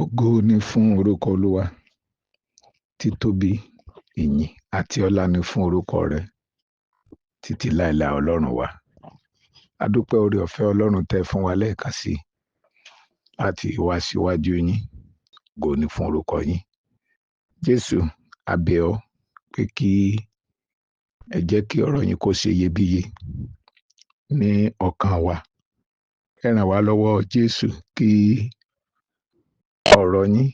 Ògo ni fún orúkọ Olúwa. Títóbi, ìyìn àti ọlá ni fún orúkọ rẹ̀ títí láéláé Ọlọ́run wa. A dúpẹ́ oore ọ̀fẹ́ Ọlọ́run tẹ́ fún wa lẹ́ẹ̀kan sí láti wá síwájú yín. Ògo ni fún orúkọ yín. Jésù, a bẹ̀ ọ́ pé kí ẹ jẹ́ kí ọ̀rọ̀ yín kó ṣe iyebíye ní ọkàn wa. Ẹ ràn wá lọ́wọ́ Jésù kí ọ̀rọ̀ yín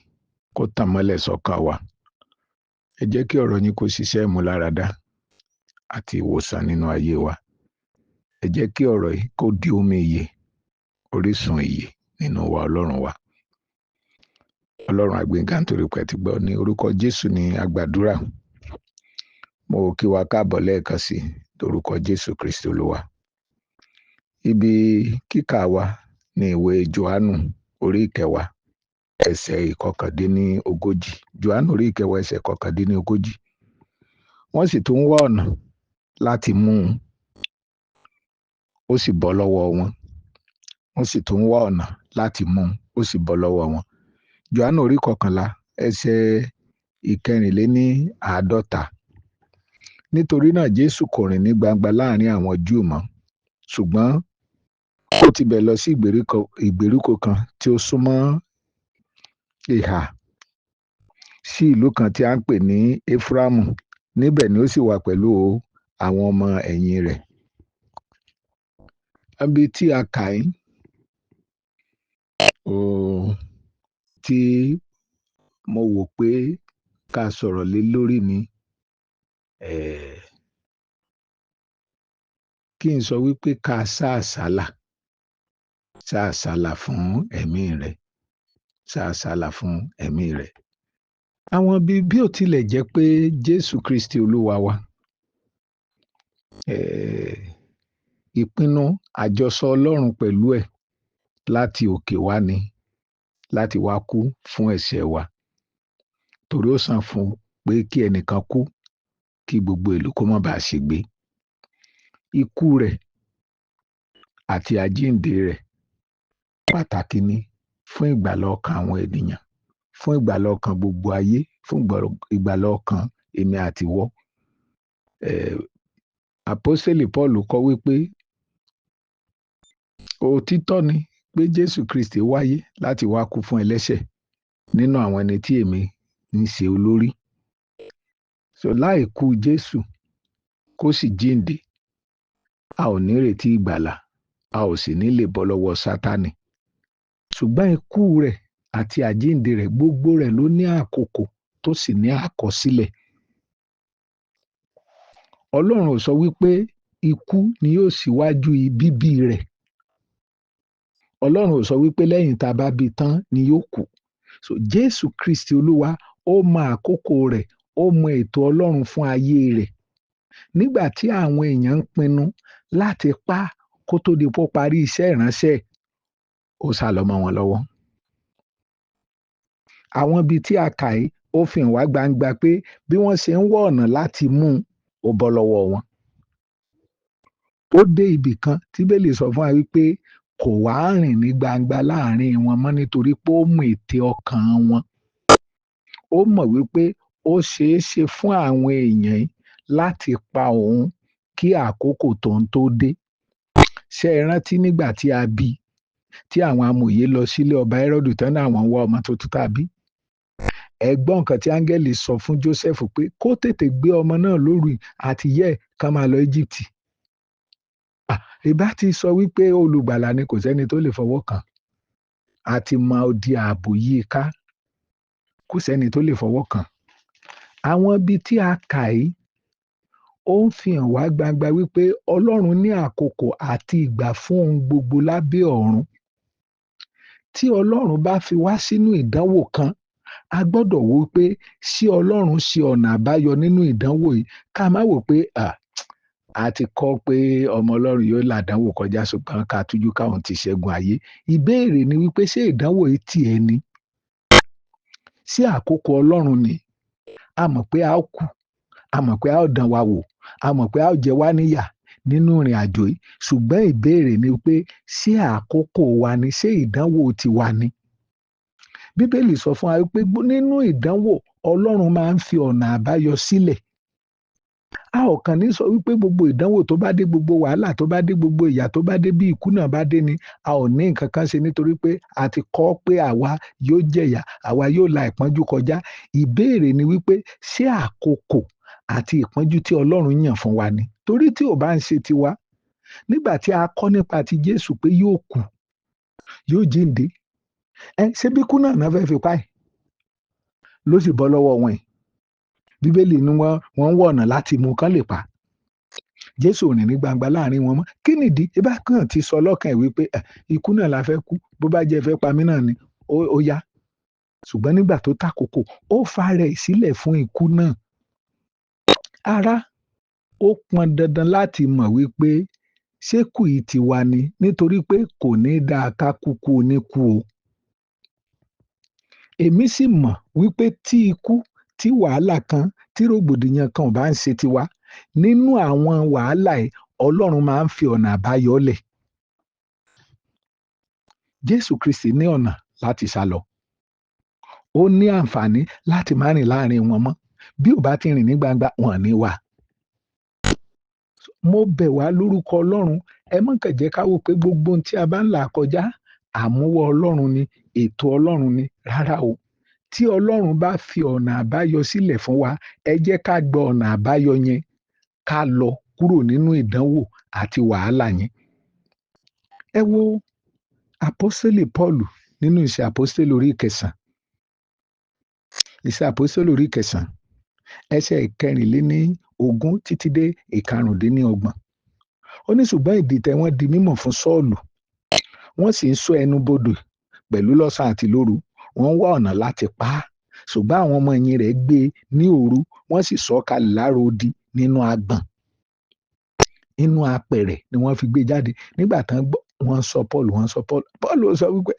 kó tàn mọ́lẹ̀ sọ́kàn wa. Ẹ jẹ́ kí ọ̀rọ̀ yín kó ṣiṣẹ́ ìmúláradá àti ìwòsàn nínú ayé wa. Ẹ jẹ́ kí ọ̀rọ̀ yìí kó di omi ìyè, orísun ìyè nínú wa Ọlọ́run wa. Ọlọ́run àgbéga nítorí pé ẹ ti gbọ́ ní orúkọ Jésù ní àgbàdúrà. Mo kí wa káàbọ̀ lẹ́ẹ̀kan sí lórúkọ Jésù Kristi Olúwa. Ibi kíkà wa ní ìwé Jòhánù orí ìkẹwàá ẹsẹ̀ ìkọkàndínlógójì. Jòhánù orí ìkẹwàá ẹsẹ̀ ìkọkàndínlógójì. Wọ́n sì tún ń wá ọ̀nà láti mú un, ó sì bọ́ lọ́wọ́ wọn. Wọ́n sì tún ń wá ọ̀nà láti mú un, ó sì bọ́ lọ́wọ́ wọn. Jòhánù orí kọkànlá ẹsẹ̀ ìkẹrìnléní àádọ́ta. Nítorí náà Jésù kò rìn ní gbangba láàrin àwọn Júù mọ́, ṣùgbọ́n ó ti bẹ̀ lọ sí ìgbèríko kan tí ó súnmọ́ ìhà sí ìlú kan tí a ń pè ní Éfúrámù. Níbẹ̀ ni ó sì wà pẹ̀lú àwọn ọmọ ẹ̀yìn rẹ̀. Ibi tí a kà yìí, tí mo wò pé ká sọ̀rọ̀ lé lórí ni kí n sọ wípé ká sá àsálà, sá àsálà fún ẹ̀mí rẹ̀, sá àsálà fún ẹ̀mí rẹ̀. Àwọn bí ó tilẹ̀ jẹ́ pé Jésù Kristi Olúwa wa, ìpinnu àjọsọ Ọlọ́run pẹ̀lú ẹ̀ láti òkè wá ni láti wá kú fún ẹ̀ṣẹ̀ wa. Torí ó sàn fún pé kí ẹnìkan kú kí gbogbo ìlú kó má bàa ṣègbé. Ikú rẹ̀ àti àjíǹde rẹ̀ pàtàkì ni fún ìgbàlà ọkàn àwọn ènìyàn, fún ìgbàlà ọkàn gbogbo ayé, fún ìgbàlà ọkàn èmi àti ìwọ. Àpọ́sítélì Paul kọ wípé òtítọ́ ni pé Jésù Kristi wáyé láti wá kú fún ẹlẹ́ṣẹ̀ nínú àwọn ẹni tí èmi ń ṣe olórí. So láì kú Jésù kó sì jíǹde, a ò ní retí ìgbàlà, a ò sì ní lè bọ́ lọ́wọ́ Sátánì. Ṣùgbọ́n ikú rẹ̀ àti àjíǹde rẹ̀ gbogbo rẹ̀ ló ní àkókò tó sì ní àkọsílẹ̀. Ọlọ́run ò sọ wípé ikú ni yóò ṣíwájú bíbí rẹ̀. Ọlọ́run ò sọ wípé lẹ́yìn tá a bá bí tán ni yóò kú. So Jésù Kristi Olúwa ó mọ àkókò rẹ̀, ó mọ ètò Ọlọ́run fún ayé rẹ̀. Nígbà tí àwọn èèyàn ń pinnu láti pa kó tó di pé ó parí iṣẹ́ ìránṣẹ́, ó sálọ mọ́ wọn lọ́wọ́. Àwọn ibi tí a kà yìí ó fi hàn wá gbangba pé bí wọ́n ṣe ń wá ọ̀nà láti mú un, ó bọ́ lọ́wọ́ wọn. Ó dé ibì kan tí Bíbélì sọ fún wa wípé kò wá rìn ní gbangba láàrin wọn mọ́ nítorí pé ó mọ ète ọkàn wọn. Ó mọ̀ wípé ó ṣeé ṣe fún àwọn èèyàn yìí láti pa òun kí àkókò tóun tó dé. Ṣé ẹ rántí nígbà tí a bí tí àwọn amòye lọ sílé ọba Hẹ́rọ́dù tán ní àwọn ń wá ọmọ tuntun tá a bí? Ẹ gbọ́ nǹkan tí áńgẹ́lì sọ fún Jósẹ́fù pé kó tètè gbé ọmọ náà lóru àti yẹ́ ká máa lọ Íjíbítì. Ìbá ti sọ wípé olùgbàlà ni kò sẹ́ni tó lè fọwọ́ kàn. A ti mọ odi ààbò yìí ká, kò sẹ́ni tó lè fọwọ́ kàn. Àwọn ibi tí a kà yìí ó ń fi hàn wá gbangba wípé Ọlọ́run ní àkókò àti ìgbà fún ohun gbogbo lábẹ́ ọ̀run. Tí Ọlọ́run bá fi wá sínú ìdánwò kan, a gbọ́dọ̀ wò pé ṣé Ọlọ́run ṣe ọ̀nà àbáyọ nínú ìdánwò yìí. Ká má wò pé a ti kọ́ pé ọmọ Ọlọ́run yóò làdánwò kọjá ṣùgbọ́n ká tújú káwọn ti ṣẹ́gun ayé. Ìbéèrè ni wípé ṣé ìdánwò yìí tì ẹ́ ni? Ṣé àkókò Ọlọ́run ni? A mọ̀ pé a ó kú, a mọ̀ pé a ó dán wa wò, a mọ̀ pé a ó jẹ wá níyà nínú ìrìn àjò yìí. Ṣùgbọ́n ìbéèrè ni pé ṣé àkókò wa ni? Ṣé ìdánwò tiwa ni? Bíbélì sọ fún wa pé nínú ìdánwò Ọlọ́run máa ń fi ọ̀nà àbáyọ sílẹ̀. A ò kàn ní sọ wípé gbogbo ìdánwò tó bá dé, gbogbo wàhálà tó bá dé, gbogbo ìyà tó bá dé, bí ikú náà bá dé ni a ò ní nǹkan kan ṣe, nítorí pé a ti kọ́ pé àwa yóò jẹ̀yà, àwa yóò la ìpọ́njú kọjá. Ìbéèrè ni wípé ṣé àkókò àti ìpọ́njú tí Ọlọ́run yàn fún wa ni? Torí tí ò bá ń ṣe tiwa, nígbà tí a kọ́ nípa ti Jésù pé yóò kú, yóò jíǹde, ṣé bí ikú náà náà fẹ́ fi pa ẹ̀ ló sì bọ́ lọ́wọ́ wọn yìí. Bíbélì ni wọ́n ń wọ̀ ọ̀nà láti mú kán lè pa. Jésù ò rìn ní gbangba láàrin wọn mọ́. Kí nìdí? Ibà kan ti sọ lọ́kàn ẹ̀ wípé ikú náà la fẹ́ kú, bó bá jẹ́ fẹ́ pa mí náà ni ó yá. Ṣùgbọ́n nígbà tó tàkókò, ó fa rẹ̀ sílẹ̀ fún ikú náà. Ará, ó pọn dandan láti mọ̀ wípé ṣé kù yìí ti wá ni, nítorí pé kò ní dáa ká kúkú oníkú o. Èmi sì mọ̀ wípé tí ikú, tí wàhálà kan, tí rògbòdìyàn kan ò bá ń ṣe tiwa, nínú àwọn wàhálà yìí Ọlọ́run máa ń fi ọ̀nà àbáyọ lẹ̀. Jésù Kristi ní ọ̀nà láti sá lọ. Ó ní àǹfààní láti má rìn láàrin wọn mọ́. Bí ò bá ti rìn ní gbangba, wọn ní wà. Mo bẹ̀ wá lórúkọ Ọlọ́run, ẹ má kàn jẹ́ ká wò pé gbogbo ohun tí a bá ń là kọjá, àmúwọ́ Ọlọ́run ni, ètò Ọlọ́run ni. Rárá o. Tí Ọlọ́run bá fi ọ̀nà àbáyọ sílẹ̀ fún wa, ẹ jẹ́ ká gbọ́ ọ̀nà àbáyọ yẹn, ká lọ kúrò nínú ìdánwò àti wàhálà yẹn. Ẹ wo Àpọ́sítélì Pọ́ọ̀lù nínú Ìṣe Àpọ́sítélì orí ìkẹsàn. Ìṣe Àpọ́sítélì orí ìkẹsàn, ẹsẹ̀ 24 títí dé 25. Ó ní ṣùgbọ́n ìdìtẹ̀ wọn di mímọ̀ fún Sọ́ọ̀lù. Wọ́n sì ń ṣọ́ ẹnu bodè pẹ̀lú lọ́sàn-án àti lóru. Wọ́n ń wá ọ̀nà láti pa á. Ṣùgbọ́n àwọn ọmọ ẹ̀yìn rẹ̀ gbé e ní òru, wọ́n sì sọ̀ kalẹ̀ lára odi nínú agbọ̀n. Inú apẹ̀rẹ̀ ni wọ́n fi gbé jáde. Nígbà tán gbọ́, wọ́n sọ Paul, wọ́n sọ Paul. Paul sọ wípé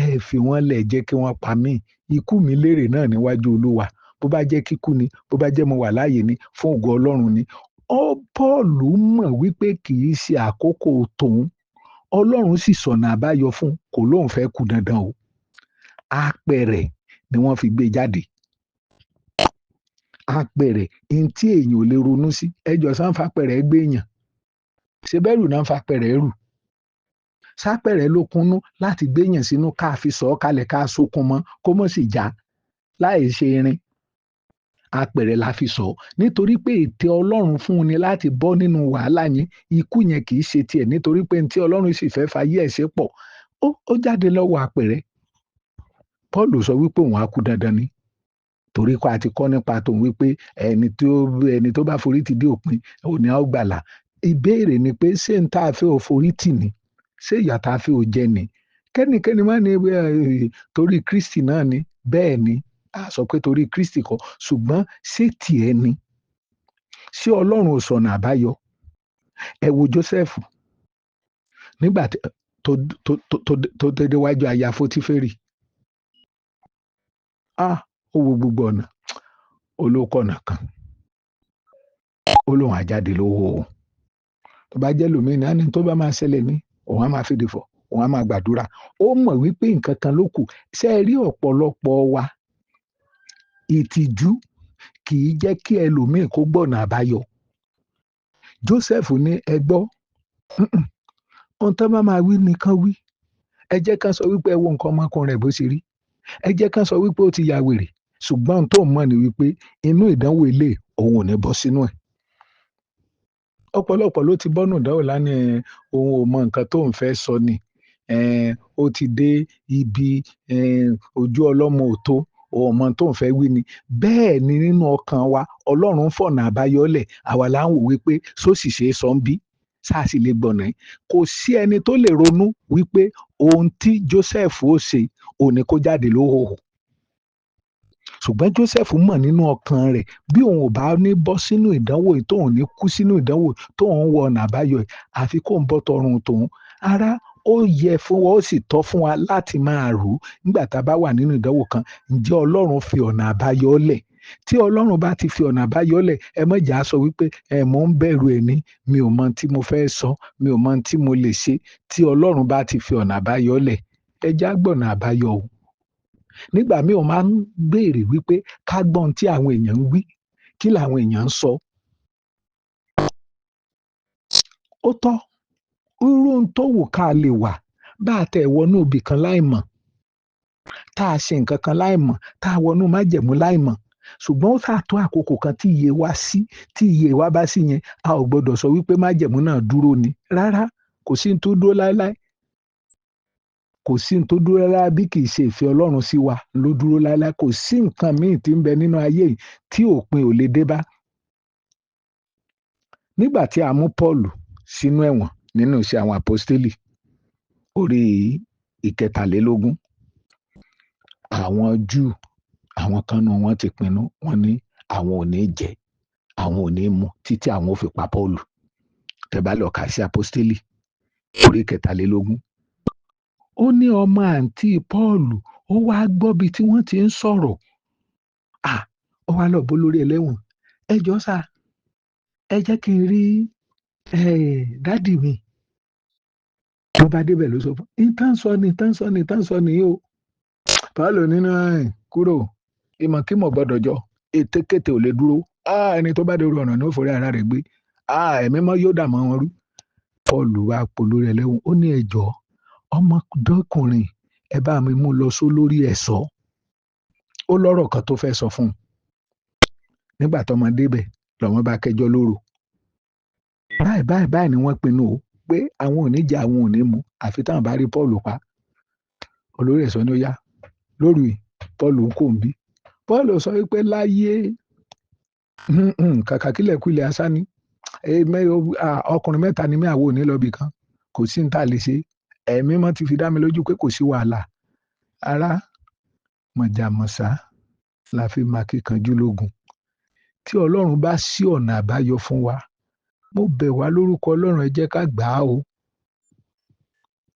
ẹ fi wọ́n lẹ̀, jẹ́ kí wọ́n pa mí. Ikú mi lérè náà níwájú Olúwa. Bó bá jẹ́ kíkú ni, bó bá jẹ́ mo wà láàyè ni, fún ògo Ọlọ́run ni. Paul mọ̀ wípé kì í ṣe àkókò tòun. Ọlọ́run sì sọ̀nà àbáyọ fún, kò lóun fẹ́ kú dandan o. Apẹ̀rẹ̀ ni wọ́n fi gbé jáde. Apẹ̀rẹ̀ ní tí èèyàn ò lè ronú sí. Ẹjọ́ sá ń fa apẹ̀rẹ̀ gbé èèyàn. Ṣé bẹ́rù náà ń fa apẹ̀rẹ̀ rù? Sápẹ̀rẹ̀ ló kúnnú láti gbé èèyàn sínú ká fi sọ̀ ọ́ kalẹ̀ ká sokun mọ́ kó mọ̀ sí já láì ṣe irin. Apẹ̀rẹ̀ la fi sọ̀ ọ́. Nítorí pé ète Ọlọ́run fún un ni láti bọ́ nínú wàhálà yẹn. Ikú yẹn kì í ṣe tiẹ̀, nítorí pé ní tí Ọlọ́run sì fẹ́ fayé ẹ̀ ṣe pọ̀. Ó jáde lọ́wọ́ apẹ̀rẹ̀. Paul sọ wípé òun á kú dandan ni. Torí kó a ti kọ́ nípa tòun wípé ẹni tó bá forí tì dé òpin, òun ni a ó gbàlà. Ìbéèrè ni pé ṣé n tá a fẹ́ ò forí tì ní? Ṣé ìyà tá a fẹ́ ò jẹ ni? Kẹ́nikẹ́ni má ní torí Kristi náà ni. Bẹ́ẹ̀ ni, a sọ pé torí Kristi kọ́, ṣùgbọ́n ṣé tiẹ̀ ni? Ṣé Ọlọ́run ò sọ̀nà àbáyọ? Ẹ wo Jósẹ́fù nígbà tó déwájú aya Fótíférì. Ó wo gbogbo ọ̀nà, olóko ọ̀nà kan, ó lóun àjáde lówó o. Tó bá jẹ́ lòmíràn, á ní tó bá máa ṣẹlẹ̀ ní, òun á máa fìdí fọ̀, òun á máa gbàdúrà. Ó mọ̀ wípé nǹkan kan ló kù. Ṣé ẹ rí ọ̀pọ̀lọpọ̀ wa? Ìtìjú kì í jẹ́ kí ẹlòmíì kó gbọ̀nà àbáyọ. Jósẹ́fù ní ẹ gbọ́, ohun tó bá máa wí nìkan wí. Ẹ jẹ́ ká sọ wípé ẹ wo nǹkan ọmọkùnrin rẹ̀ bó ṣe rí. Ẹ jẹ́ ká sọ wípé ó ti ya wèrè. Ṣùgbọ́n ohun tó mọ̀ ni wípé inú ìdánwò ilé òun ò ní bọ́ sínú ẹ̀. Ọ̀pọ̀lọpọ̀ ló ti bọ́nù ìdánwò lánàá, òun ò mọ nǹkan tó ń fẹ́ sọ ni. Ó ti dé ibi ojú ọlọ́mọ ò tó, òun ò mọ tó ń fẹ́ wí ni. Bẹ́ẹ̀ ni nínú ọkàn wa, Ọlọ́run fọ̀nà àbáyọ lẹ̀. Àwa là ń wò wípé sóṣì ṣe é sọ ń bí, sáà sì lè gbọ̀nà yìí. Kò sí ẹni tó lè ronú wípé ohun tí Jósẹ́fù ó ṣe òun ni kó jáde lóhòhò. Ṣùgbọ́n Jósẹ́fù mọ̀ nínú ọkàn rẹ̀ bí òun ò bá ní bọ́ sínú ìdánwò yìí, tóun ní kú sínú ìdánwò, tóun wọ ọ̀nà àbáyọ yìí, àfi kó ń bọ́ tọrùn tòun. Ará, ó yẹ fún wa, ó sì tọ́ fún wa láti máa rò ó nígbà tá a bá wà nínú ìdánwò kan. Ǹjẹ́ Ọlọ́run fi ọ̀nà àbáyọ lẹ̀? Tí Ọlọ́run bá ti fi ọ̀nà àbáyọ lẹ̀, ẹ má jà sọ wípé ẹ mò ń bẹ̀rù ẹ̀ ní, mi ò mọ tí mo fẹ́ sọ, mi ò mọ tí mo lè ṣe. Tí Ọlọ́run bá ti fi ọ̀nà àbáyọ lẹ̀, ẹ já gbọ̀nà àbáyọ o. Nígbà míì ó máa ń béèrè wípé ká gbọ́ ohun tí àwọn èèyàn ń wí, kí làwọn èèyàn ń sọ. Ó tọ́, irú ohun tó wù ká lè wà bá a tẹ̀ wọnú ibì kan láìmọ̀, tá a ṣe nǹkan kan láìmọ̀, tá a wọnú májẹ̀mú láìmọ̀. Ṣùgbọ́n ó sà tó àkókò kan tí iye wa sí, tí iye wa bá sí yẹn, a ò gbọdọ̀ sọ wípé májẹ̀mú náà dúró ni. Rárá, kò sí ohun tó dúró láéláé. Kò sí ohun tó dúró láéláé bí kì í ṣe ìfẹ́ Ọlọ́run sí wa ló dúró láéláé. Kò sí nǹkan míì tí ń bẹ nínú ayé yìí tí òpin ò lè dé bá. Nígbà tí a mú Pọ́ọ̀lù sínú ẹ̀wọ̀n nínú iṣẹ́ àwọn àpọ́stélì orí 23, àwọn Júù, àwọn kan nínú wọn ti pinnu, wọ́n ní àwọn ò ní jẹ, àwọn ò ní mu títí àwọn ò fi pa Pọ́ọ̀lù. Tẹ́ bá lọ kà sí àpọ́stélì orí 23. Ó ní ọmọ àǹtí Pọ́ọ̀lù, ó wá gbọ́ bí tí wọ́n ti ń sọ̀rọ̀. Ó wá lọ bó lórí ẹlẹ́wọ̀n. Ẹ jọ̀ọ́ sà, ẹ jẹ́ kí n rí dádì mi. Tó bá débẹ̀ ló sọ fún un, ìtàn sọ ni, ìtàn sọ ni, ìtàn sọ ni o. Pọ́ọ̀lù nínú ẹ̀ kúrò, ìmọ̀kímọ̀ gbọ́dọ̀ jọ, ètekéte ò lè dúró. Ẹni tó bá dé orí ọ̀nà ni ó forí ara rẹ̀ gbé. Ẹ̀mí mọ́ yóò dà mọ́ wọn rú. Pọ́ọ̀lù wá polórí ẹlẹ́wọ̀n, ó ní ẹ jọ̀ọ́, ọmọdékùnrin, ẹ bá mi mú lọ sólórí ẹ̀ṣọ́. Ó lọ́rọ̀ kan tó fẹ́ sọ fún un. Nígbà tọ́mọ débẹ̀, lọ́mọ bá kẹjọ lóru. Báyìí báyìí báyìí ni wọ́n pinnu o pé àwọn ò ní jẹ, àwọn ò ní mu, àfi táwọn bá rí Pọ́ọ̀lù pa. Olórí ẹ̀ṣọ́ ni ó yá. Lóru yìí, Pọ́ọ̀lù ń kò ń bí. Pọ́ọ̀lù sọ wípé láyé, kàkà kílẹ̀ kú ilẹ̀ asá ni. Ọkùnrin mẹ́ta ni mí, àwọn ò ní lọ ibì kan. Kò sí ní ta lè ṣe. Ẹ̀mí mọ́ ti fi dá mi lójú pé kò sí wàhálà. Ará, mọ̀jàmọ̀sá la fi máa kíkanjú lógun. Tí Ọlọ́run bá ṣí ọ̀nà àbáyọ fún wa, mo bẹ̀ wá lórúkọ Ọlọ́run, ẹ jẹ́ ká gbà á o.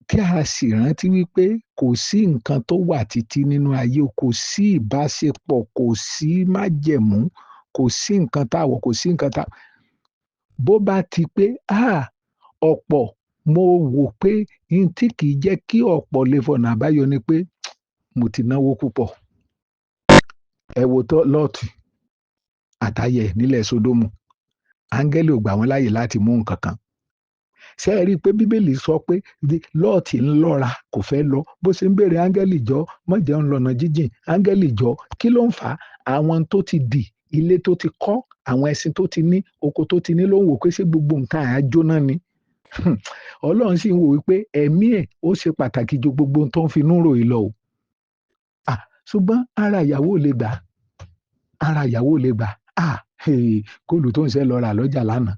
Kí a sì rántí wípé kò sí nǹkan tó wà títí nínú ayé, kò sí ìbáṣepọ̀, kò sí májẹ̀mú, kò sí nǹkan tá wọ̀, kò sí nǹkan tá. Bó bá ti pé, ọ̀pọ̀ mo wò pé n tí kì í jẹ́ kí ọ̀pọ̀ lè fọ̀nà àbáyọ ni pé mo ti náwó púpọ̀. Ẹ wo tó Lọ́ọ̀tì àtayẹ̀ nílẹ̀ Sódómù. Áńgẹ́lì ò gbà wọ́n láàyè láti mú nǹkan kan. Ṣé ẹ rí i pé Bíbélì sọ pé Lọ́ọ̀tì ń lọ́ra, kò fẹ́ lọ. Bó ṣe ń béèrè áńgẹ́lì jọ, má jẹun lọ́nà jíjìn, áńgẹ́lì jọ, kí ló ń fà á? Àwọn tó ti dì, ilé tó ti kọ́, àwọn ẹṣin tó ti ní, oko tó ti ní ló ń wò pé ṣé gbogbo nǹkan àá jóná ni. Ọlọ́run sì ń wò wípé ẹ̀mí ẹ̀ ó ṣe pàtàkì ju gbogbo ohun tó ń finú rò yìí lọ o. Ṣùgbọ́n ara ìyàwó ò lè gbà. Ara ìyàwó ò lè gbà. Góòlù tó ń ṣe lọ rà lọ́jà lánàá,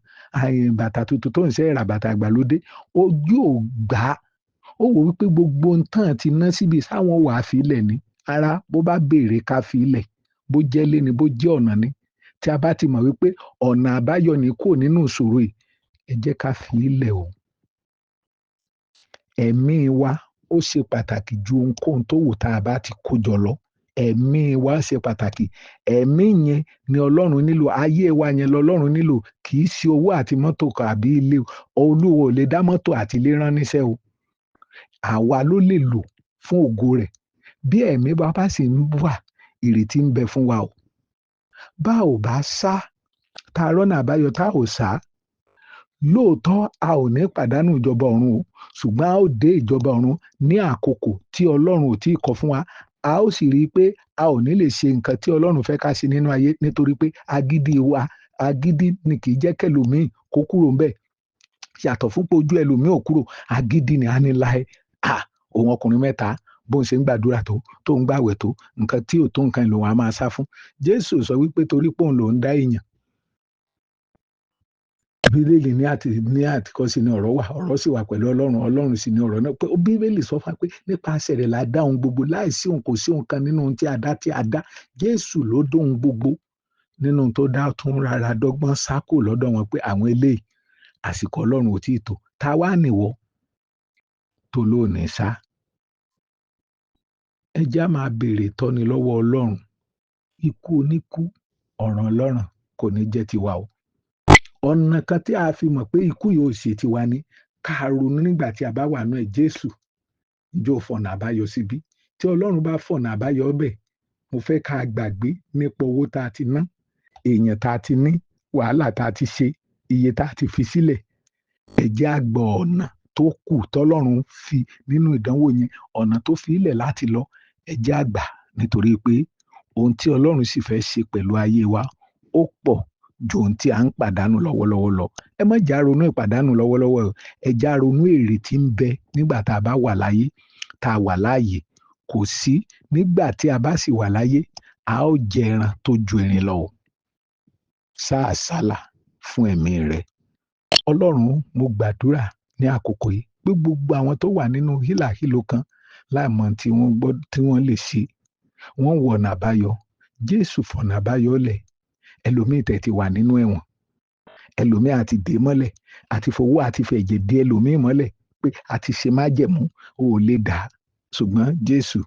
bàtà tuntun tó ń ṣe rà, bàtà àgbàlódé, ojú ò gbà. Ó wò wípé gbogbo ohun tán ti ná síbi sáwọn wà á fi ilẹ̀ ni. Ara bó bá béèrè ká fi ilẹ̀, bó jẹ́ lé ni, bó jẹ́ ọ̀nà ni. Tí a bá ti mọ̀ wípé ọ̀nà àbáyọ ni kúrò nínú ìṣòro yìí, ẹ jẹ́ ká fi ilẹ̀ o. Ẹ̀mí wa ó ṣe pàtàkì ju ohunkóhun tó wù tá a bá ti kó jọ lọ. Ẹ̀mí wa ṣe pàtàkì. Ẹ̀mí yẹn ni Ọlọ́run nílò. Ayé wa yẹn lọ́lọ́run nílò. Kì í ṣe owó àti mọ́tò kan àbí ilé. Olúwo ò lè dá mọ́tò àti ilé rán níṣẹ́ o. Àwa ló lè lò fún ògo rẹ̀. Bí ẹ̀mí bá bá sì ń wà, ìrètí ń bẹ fún wa o. Bá ò bá sá, tá a rọ́nà àbáyọ tá ò sá, lóòótọ́ a ò ní pàdánù ìjọba ọ̀run o, ṣùgbọ́n a ó dé ìjọba ọ̀run ní àkókò tí Ọlọ́run ò tí ì kọ fún wa. A ó sì rí i pé a ò ní lè ṣe nǹkan tí Ọlọ́run fẹ́ ká ṣe nínú ayé nítorí pé agídí wa, agídí ni kì í jẹ́ kẹlòmíì kó kúrò ńbẹ̀. Yàtọ̀ fún pé ojú ẹlòmíì ò kúrò, agídí ni a ní láé. Òun ọkùnrin mẹ́ta bó ń ṣe ń gbàdúrà tó, tó ń gbàwẹ̀ tó, nǹkan tí ò tó nǹkan lòun á máa sá fún. Jésù sọ wípé torí pé òun lòún dá èèyàn. Bíbélì ní àti ní àtikọ́sí ni ọ̀rọ̀ wà, ọ̀rọ̀ sì wà pẹ̀lú Ọlọ́run, Ọlọ́run sì ni ọ̀rọ̀ náà. Pé Bíbélì sọ fún wa pé nípasẹ̀ rẹ̀ la dá ohun gbogbo, láìsí òun kò sí ohun kan nínú ohun tí a dá tí a dá. Jésù ló dá ohun gbogbo nínú ohun tó dá tún rárá dọ́gbọ́n sá kúrò lọ́dọ̀ wọn pé àwọn eléyìí àsìkò Ọlọ́run ò tí ì tó. Ta wá nìwọ tó lóòní sá? Ẹ jẹ́ á máa béèrè ìtọ́ni lọ́wọ́ Ọlọ́run. Ikú oníkú, ọ̀ràn ọlọ́ràn kò ní jẹ́ tiwa o. Ọ̀nà kan tí a fi mọ̀ pé ikú yóò ṣe tiwa ni ká ronú nígbà tí a bá wà nínú ẹ̀. Jésù, ǹjẹ́ o fọ̀nà àbáyọ síbí? Tí Ọlọ́run bá fọ̀nà àbáyọ bẹ̀, mo fẹ́ ká gbàgbé nípa owó tá a ti ná, èèyàn tá a ti ní, wàhálà tá a ti ṣe, iye tá a ti fi sílẹ̀. Ẹ jẹ́ á gba ọ̀nà tó kù tọ́lọ́run fi nínú ìdánwò yẹn, ọ̀nà tó fi ilẹ̀ láti lọ, ẹ jẹ́ á gbà, nítorí pé ohun tí Ọlọ́run sì fẹ́ ṣe pẹ̀lú ayé wa ó pọ̀ ju ohun tí à ń pàdánù lọ́wọ́lọ́wọ́ lọ. Ẹ má jẹ́ á ronú ìpàdánù lọ́wọ́lọ́wọ́ o, ẹ jẹ́ á ronú èrè tí ń bẹ nígbà tá a bá wà láyé, tá a wà láàyè. Kò sí nígbà tí a bá sì wà láyé, a ó jẹ ẹran tó ju erin lọ o. Sá àsálà fún ẹ̀mí rẹ. Ọlọ́run, mo gbàdúrà ní àkókò yìí pé gbogbo àwọn tó wà nínú hílàhílo kan láìmọ̀ tí wọ́n gbọ́ tí wọ́n lè ṣe, wọ́n wọ ọ̀nà àbáyọ. Jésù fọ̀nà àbáyọ lẹ̀. Ẹlòmíì tẹ̀ ti wà nínú ẹ̀wọ̀n, ẹlòmíì àti dè mọ́lẹ̀, àti fowó àti fẹ̀jẹ̀ dè ẹlòmíì mọ́lẹ̀ pé a ti ṣe májẹ̀mú, o ò lè dà. Ṣùgbọ́n Jésù,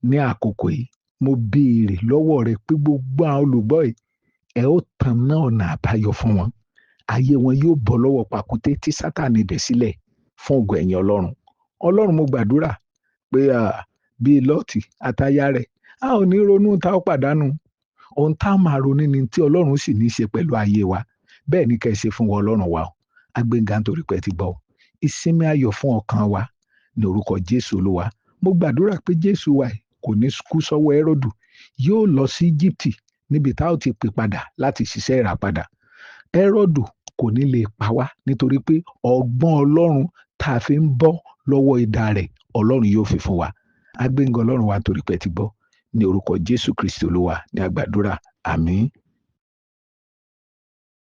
ní àkókò yìí, mo béèrè lọ́wọ́ rẹ pé gbogbo àwọn olùgbọ́ yìí, ẹ ó tan ná ọ̀nà àbáyọ fún wọn. Ayé wọn yóò bọ́ lọ́wọ́ pàkúté tí Sátánì dẹ̀ sílẹ̀ fún ògo ẹ̀yìn Ọlọ́run. Ọlọ́run, mo gbàdúrà pé bíi Lọ́ọ̀tì àtaya rẹ̀, a ò ní ronú tá ó pàdánù. Ohun tá a máa ronú ni tí Ọlọ́run sì ní í ṣe pẹ̀lú ayé wa. Bẹ́ẹ̀ ni kẹ́ ẹ ṣe fún wa, Ọlọ́run wa o. Agbéga nítorí pé ẹ ti gbọ́ o. Ìsinmi ayọ̀ fún ọkàn wa ní orúkọ Jésù Olúwa. Mo gbàdúrà pé Jésù wa kò ní kú sọ́wọ́ Ẹ́rọ́dù, yóò lọ sí Íjíbítì níbi tá ó ti pè padà láti ṣiṣẹ́ ìràpadà. Ẹ́rọ́dù kò ní lè pa wá nítorí pé ọgbọ́n Ọlọ́run tá a fi ń bọ́ lọ́wọ́ idà rẹ̀, Ọlọ́run yóò fi fún wa. Agbéga Ọlọ́run wa nítorí pé ẹ ti gbọ́. Ní orúkọ Jésù Kristi Olúwa ní a gbàdúrà. Àmín.